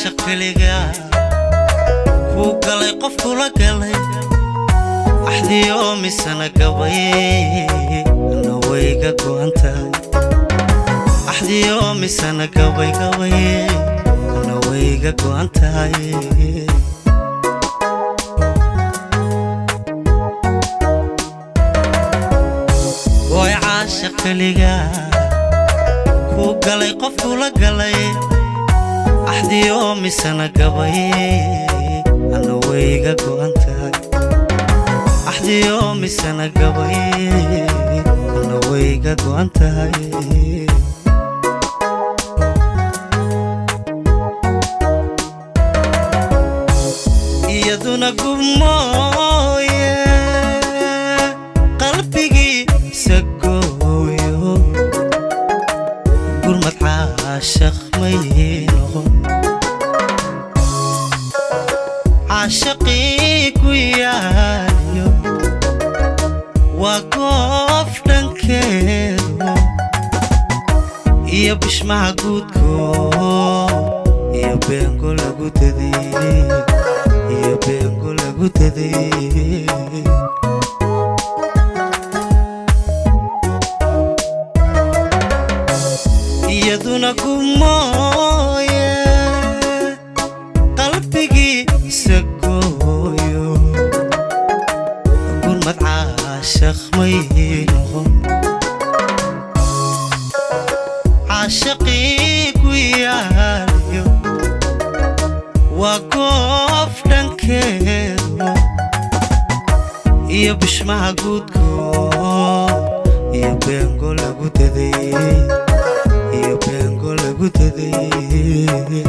Caashaq keliga kuu galay, qof kula galay axdiyo misana gabay, ana wayga go'an tahay. Axdiyo misana gabay gabay, ana wayga go'an tahay. Way caashaq keliga kuu galay, qof kula galay axdiyo misana gabay, ana wayga go'an tahay. Axdiyo misana gabay, ana wayga go'an tahay. Iyaduna gubmooye qalbigiisa gooyo, gurmad caashaq may noqon. Caashaqii ku yaaliyo waa goof dhankeedu, iyo bishmaha guudko, iyo beengo lagu daday, iyo beengo lagu daday. Iyaduna gumooye qalbigiisa gooyo, gurmad caashaq may noqon. Caashaqii ku yaaliyo waa goof dhankeedu, iyo bishmaha guudko, iyo beengo lagu daday, iyo beengo lagu daday.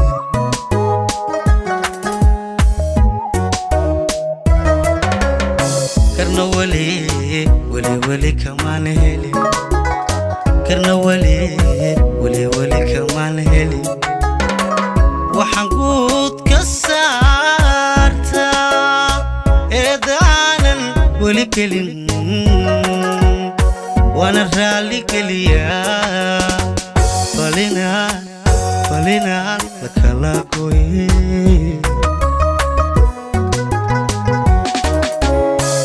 Karna weli weli weli kamaan heli, karna weli weli weli kamaan heli. Waxaan guud ka saartaa eedaanan weli gelin, waana raalli geliyaa falinaan falinaan la kala goye.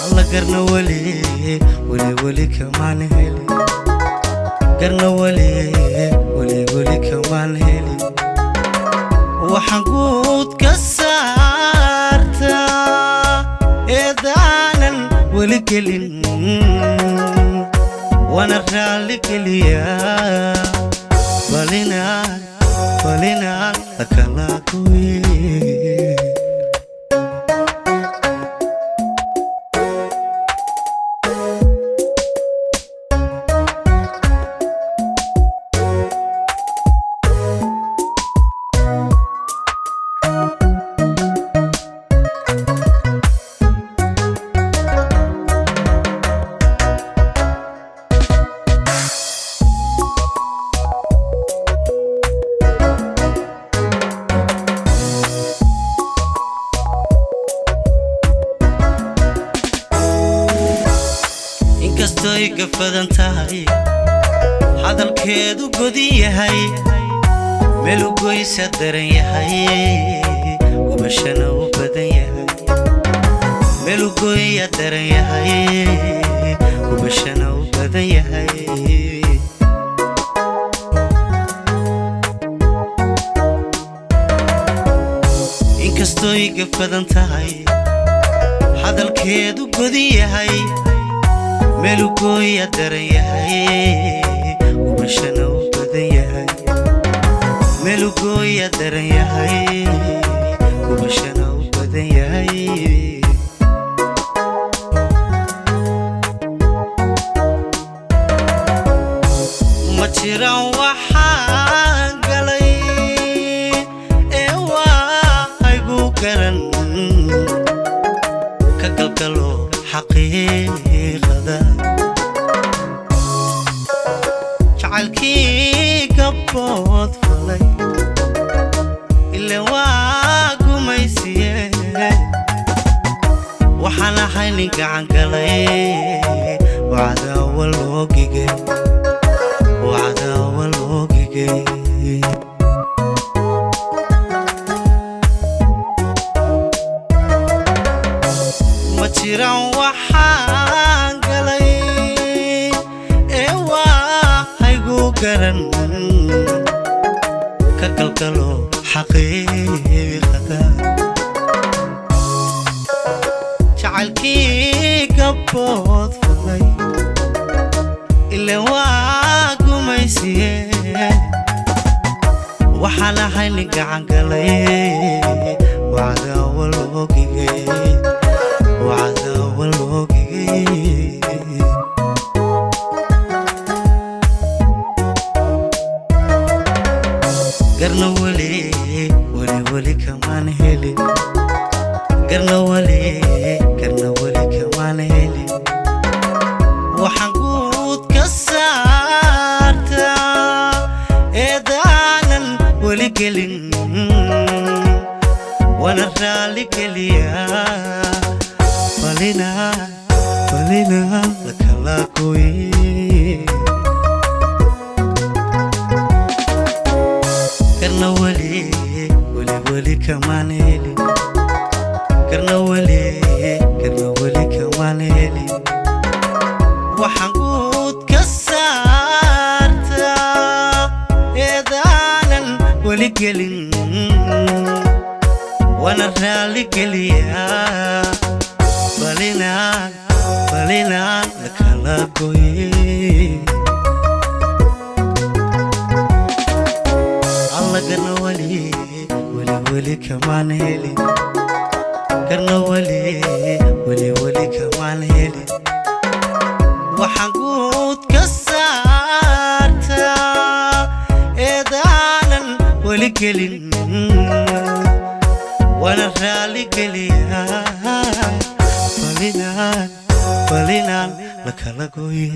Alla garna weli weli weli kamaan heli, garna weli weli weli kamaan heli. Waxaan guud ka saartaa eedaanan weli gelin, waana raalli geliyaa falinaan falinaan la kala goye. Inkastoy gafadan tahay, hadalkeedu godin yahay, meelu goysa daran yahay, gubashana u badan yahay. Meelu goya daran yahay, gubashana u badan yahay. Inkastoy gafadan tahay, hadalkeedu godin yahay, meelu gooya daran yahay, gubashana u badan yahay. Meelu gooya daran yahay, gubashana u badan yahay. Ma jiraan waxaan galay ee waaygu garan ka galgalo xaqiiqada jacaylkii gabbood falay, ile waa gumaysiye. Waxaan ahay nin gacan galay, wacdaawa loo gigay, wacdaawa loo gigay. garan ka galgalo xaqiiqada. Jacaylkii gabbood falay ile waa gumaysiye, waxaan ahay nin gacan galay, wacdaawa loogigay, wacdaawa loogigay. Garna weli, weli, weli kamaan helin. Garna weli, garna weli kamaan helin. Waxaan guud ka saartaa eedaanan weli gelin, wana raalli geliyaa. Balina, balina lakala gooye. Garna weli, weli, weli kamaan helin. Garna weli, garna weli kamaan helin. Waxaan guud ka saartaa eedaanan weli gelin, wana raalli geliyaa. Balinaan, balinaan lakala gooye. Alla, garna weli, weli, weli kamaan helin. Garna weli, weli, weli kamaan helin. Waxaan guud ka saartaa eedaanan weli gelin, wana raalli geliyaa. Balinaan, balinaan lakala gooye.